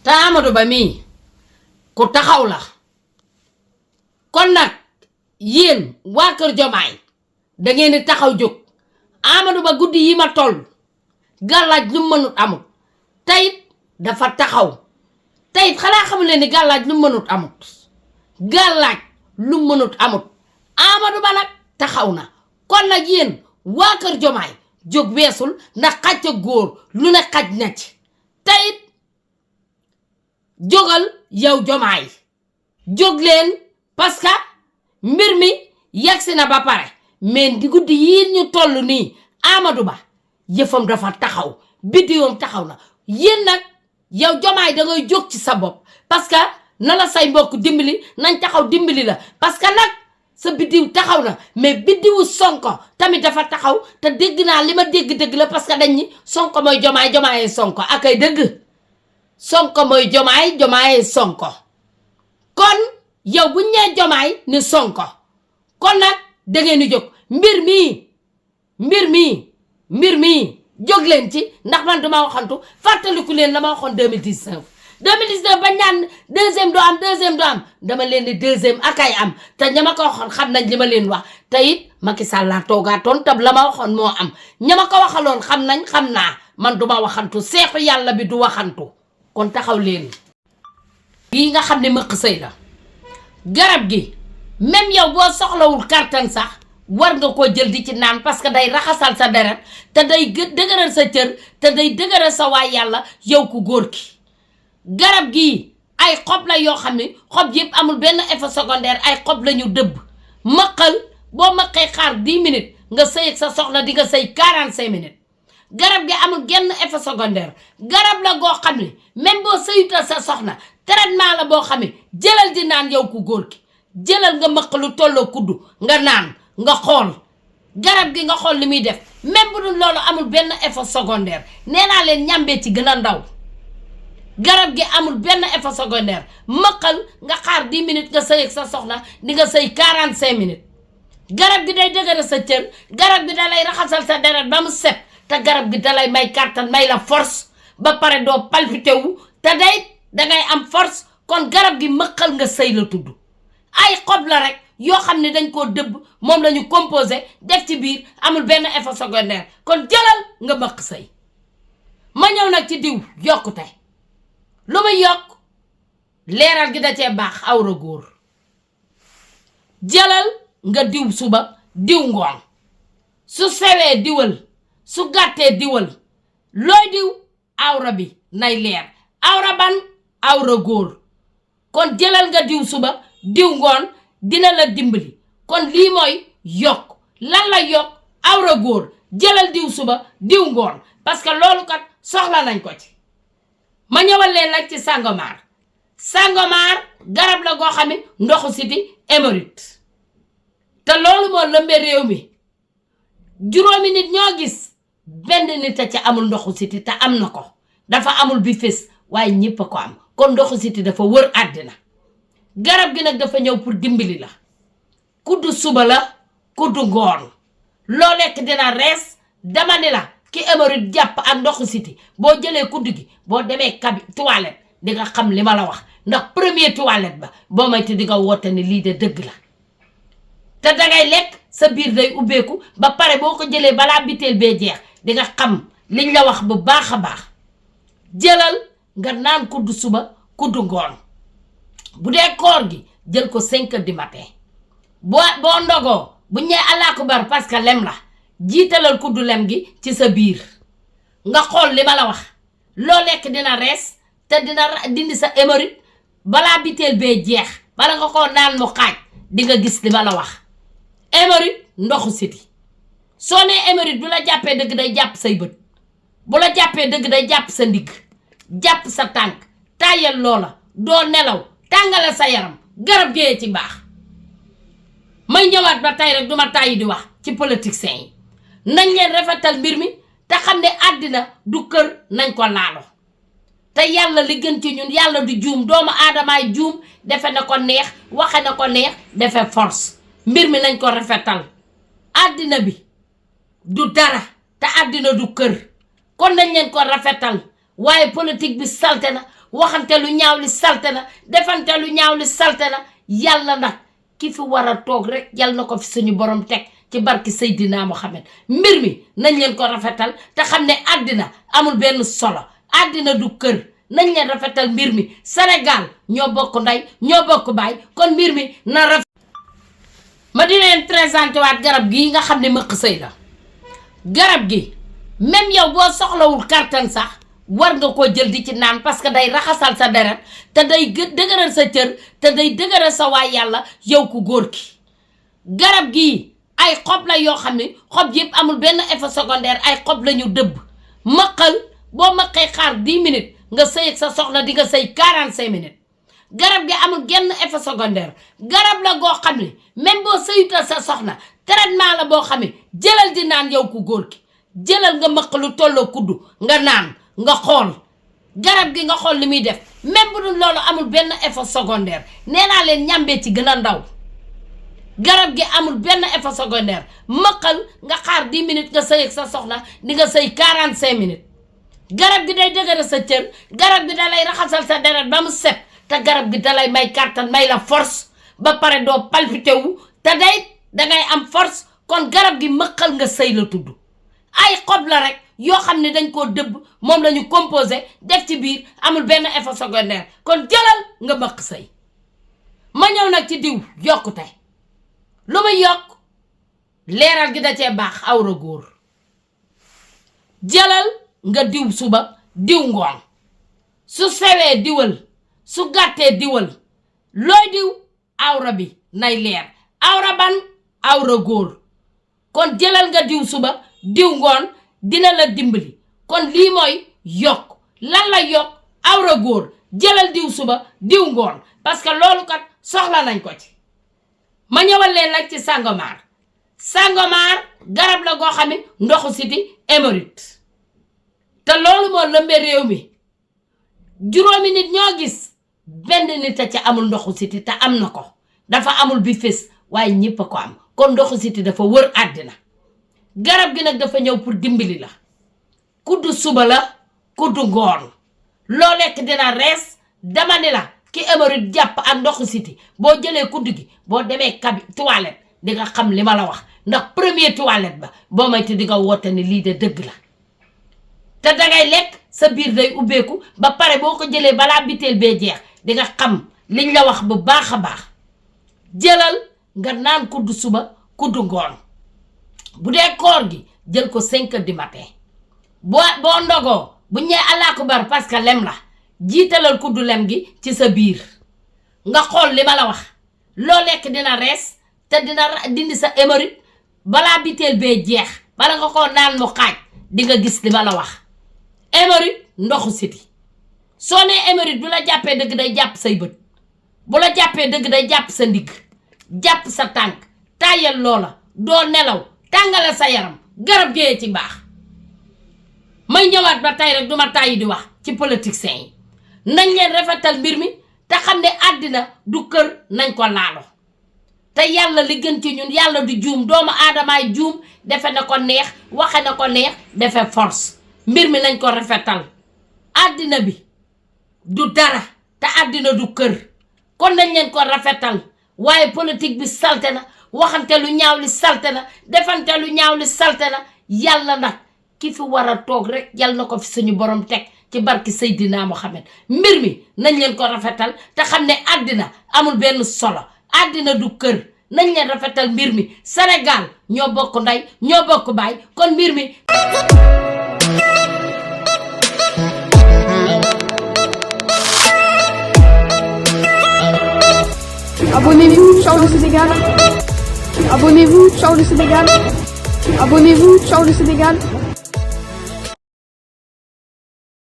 te Amadou Ba mii ku taxaw la kon nag yéen waa kër Jomaay da ngeen di taxaw jóg Amadou Ba guddi yi ma toll gàllaaj lu mu mënut amut tayit dafa taxaw tayit xanaa xamu leen ni gàllaaj lu mu mënut amut gàllaaj lu mu mënut amut Amadou Ba nag taxaw na kon nag yéen waa kër Jomaay jóg weesul ndax xaj a góor lu ne xaj na ci tayit jógal yow Jomaay jóg leen parce que mbir mi yegsi na ba pare mais di guddi yii ñu toll nii Amadou Ba yëfam dafa taxaw biddiwam taxaw na yéen nag yow Jomaay da ngay jóg ci sa bopp parce que na la say mbokk dimbali nañ taxaw dimbali la parce que nag sa biddiw taxaw na mais biddiwu Sonko tamit dafa taxaw te dégg naa li ma dégg la parce que dañ ni Sonko mooy Jomaay Jomaayee Sonko ak ay dëgg Sonko mooy Jomaay Jomaayee Sonko kon yow bu ñu nee Jomaay ni Sonko kon nag da ngeen di jóg mbir mii jóg leen ci ndax man duma waxantu fàttaliku leen la ma waxoon 2019 bañ naan deuxième du am dama leen di deuxième akay am te ña ma ko waxoon xam nañ li ma leen wax te it Macky Sall laa toogaatoon tab la ma waxoon moo am ña ma ko waxaloon xam naa man duma waxantu seexu yàlla bi du waxantu kon taxaw leen yi nga xam ne mëq sëy la garab gi même yow boo soxlawul kartan sax war nga koo jël di ci naan parce que day raxasal sa deret te day dëgëral sa cër te day dëgëral sa waay yàlla yow ku góor ki garab gi ay xob la yoo xam ne xob yëpp amul benn effet secondaire ay xob la ñu dëbb mëqal boo mëqee xaar 10 minutes nga sëy ak sa soxna di nga sëy 45 minutes garab gi amul genn effet secondaire garab la goo xam ne même boo sëyutal sa soxna traitement la boo xam ne jëlal di naan yow ku góor ki jëlal nga mëq lu tolloo kuddu nga naan nga xool garab gi nga xool li muy def même bu dul loolu amul benn effet secondaire nee naa leen ñàmbee ci gën a ndaw garab gi amul benn effet secondaire mëqal nga xaar 10 minutes nga sëy ak sa soxna di nga sëy 45 minutes garab gi day dëgëral sa cër garab gi da lay raxasal sa deret ba mu set te garab gi da lay may kàttan may la force ba pare doo palpité wu te dangay am force kon garab gi mëqal nga sëy la tudd ay xob la rek yoo xam ne dañ koo dëbb moom la ñu composé def ci biir amul benn effet secondaire kon jëlal nga mëq sëy ma ñëw nag ci diw yokkute lu muy yokk leeral gi da cee baax awra góor jëlal nga diw suba diw ngoon su sewee diwal su gàttee diwal looy diw awra bi nay leer awra ban awra góor kon jëlal nga diw suba diw ngoon dina la dimbali kon lii mooy yokk lan la yokk awra góor jëlal diw suba diw ngoon parce que loolu kat soxla nañ ko ci ma ñëwal leen nag ci sangomar garab la goo xam ne ndoxu siti hémorroïde te loolu moo lëmbee réew mi juróomi nit ñoo gis benn nit a ca amul ndoxu siti te am na ko dafa amul bi fés waaye ñépp a ko am kon ndoxu siti dafa wër àddina garab gi nag dafa ñëw pour dimbali la kuddu suba la kuddu ngoon loo lekk dina rees dama ni la ki hémorroïde jàpp ak ndoxu siti boo jëlee kuddu gi boo demee toilette di nga xam li ma la wax ndax premier toilette ba boo may te di nga woote ni lii de dëgg la te dangay lekk sa biir day ubbeeku ba pare boo ko jëlee balaa biteel bee jeex di nga xam liñ la wax bu baax a baax jëlal nga naan kuddu suba kuddu ngoon bu dee koor gi jël ko 5 heures du matin boo ndogoo bu ñee Allahu akbar parce que lem la jiitalal kuddu lem gi ci sa biir nga xool li ma la wax loo lekk dina rees te dina dindi sa hémorroïde balaa biteel bee jeex bala nga ko naan mu xaaj di nga gis li ma la wax hémorroïde ndoxu siti soo nee hémorroïde bu la jàppee dëgg day jàpp say bët bu la jàppee dëgg day jàpp sa ndigg jàpp sa tànk tàyyal loola doo nelaw tàngale sa yaram garab gee ci baax may ñëwaat ba tey rek duma tàyyi di wax ci politiciens yi nañ leen rafetal mbir mi te xam ne àddina du kër nañ ko laalo te yàlla li gën ci ñun yàlla du juum doomu aadamaay juum defe na ko neex waxe na ko neex defe force mbir mi nañ ko rafetal àddina bi du dara te àddina du kër kon nañ leen ko rafetal waaye politique bi salte na waxante lu ñaaw li salte na defante lu ñaaw li salte na yàlla nag ki fi war a toog rek yal na ko fi suñu borom teg ci barki Seydina Mohamed mbir mi nañ leen ko rafetal te xam ne àddina amul benn solo àddina du kër nañ leen rafetal mbir mi Sénégal ñoo bokk ndey ñoo bokk baay kon mbir mi na rafet ma di leen présenté waat garab gii nga xam ne mëq sëy la garab gi même yow boo soxlawul kartan sax war nga koo jël di ci naan parce que day raxasal sa deret te day dëgëral sa cër te day dëgëral sa waay yàlla yow ku góor ki garab gii ay xob la yoo xam ne xob yëpp amul benn effet secondaire ay xob la ñu dëbb mëqal boo mëqee xaar 10 minutes nga sëy ak sa soxna di nga sëy 45 minutes garab gi amul genn effet secondaire garab la goo xam ne même boo sëyutal sa soxna traitement la boo xam ne jëlal di naan yow ku góor ki jëlal nga mëq lu tolloo kuddu nga naan nga xool garab gi nga xool li muy def même bu dul loolu amul benn effet secondaire nee naa leen ñàmbee ci gën a ndaw garab gi amul benn effet secondaire mëqal nga xaar 10 minutes nga sëy ak sa soxna di nga sëy 45 minutes garab gi day dëgëral sa cër garab gi da lay raxasal sa deret ba mu set te garab gi da lay may kàttan may la force ba pare doo palpité wu te day dangay am force kon garab gi mëqal nga sëy la tudd ay xob la rek yoo xam ne dañ koo dëbb moom la ñu composé def ci biir amul benn effet secondaire kon jëlal nga mëq sëy ma ñëw nag ci diw yokkute lu muy yokk leeral gi da cee baax awra góor jëlal nga diw suba diw ngoon su sewee diwal su gàttee diwal looy diw awra bi nay leer awra ban awra góor kon jëlal nga diw suba diw ngoon dina la dimbali kon lii mooy yokk lan la yokk awra góor jëlal diw suba diw ngoon parce que loolu kat soxla nañ ko ci ma ñëwal leen nag ci sangomar garab la goo xam ne ndoxu siti hémorroïde te loolu moo lëmbee réew mi juróomi nit ñoo gis benn nit a ca amul ndoxu siti te am na ko dafa amul bi fés waaye ñëpp a ko am kon ndoxu siti dafa wër àddina garab gi nag dafa ñëw pour dimbali la kuddu suba la kuddu ngoon loo lekk dina rees dama ni la ki hémorroïde jàpp ak ndoxu siti boo jëlee kuddu gi boo demee toilette di nga xam li ma la wax ndax premier toilette ba boo may te di nga woote ni lii de dëgg la te dangay lekk sa biir day ubbeeku ba pare boo ko jëlee balaa biteel bee jeex di nga xam liñ la wax bu baax a baax jëlal nga naan kuddu suba kuddu ngoon bu dee koor gi jël ko 5 heures du matin boo ndogoo bu ñee Allahu akbar parce que lem la jiitalal kuddu lem gi ci sa biir nga xool li ma la wax loo lekk dina rees te dina dindi sa hémorroïde balaa biteel bee jeex bala nga ko naan mu xaaj di nga gis li ma la wax hémorroïde ndoxu siti soo nee hémorroïde bu la jàppee dëgg day jàpp say bët bu la jàppee dëgg day jàpp sa ndigg jàpp sa tànk tàyyal loola doo nelaw tàngale sa yaram garab géeyee ci baax may ñëwaat ba tey rek duma tàyyi di wax ci politiciens yi nañ leen rafetal mbir mi te xam ne àddina du kër nañ ko laalo te yàlla li gën ci ñun yàlla du juum doomu aadamaay juum defe na ko neex waxe na ko neex defe force mbir mi nañ ko rafetal àddina bi du dara te àddina du kër kon nañ leen ko rafetal waaye politique bi salte na waxante lu ñaaw li salte na defante lu ñaaw li salte na yàlla nag ki fi war a toog rek yal na ko fi suñu borom teg ci barki Seydina Mohamed mbir mi nañ leen ko rafetal te xam ne àddina amul benn solo àddina du kër nañ leen rafetal mbir mi Sénégal ñoo bokk ndey ñoo bokk baay kon mbir mi Abonnez-vous, ciao le Sénégal. Abonnez-vous, ciao le Sénégal. Abonnez-vous, ciao le Sénégal.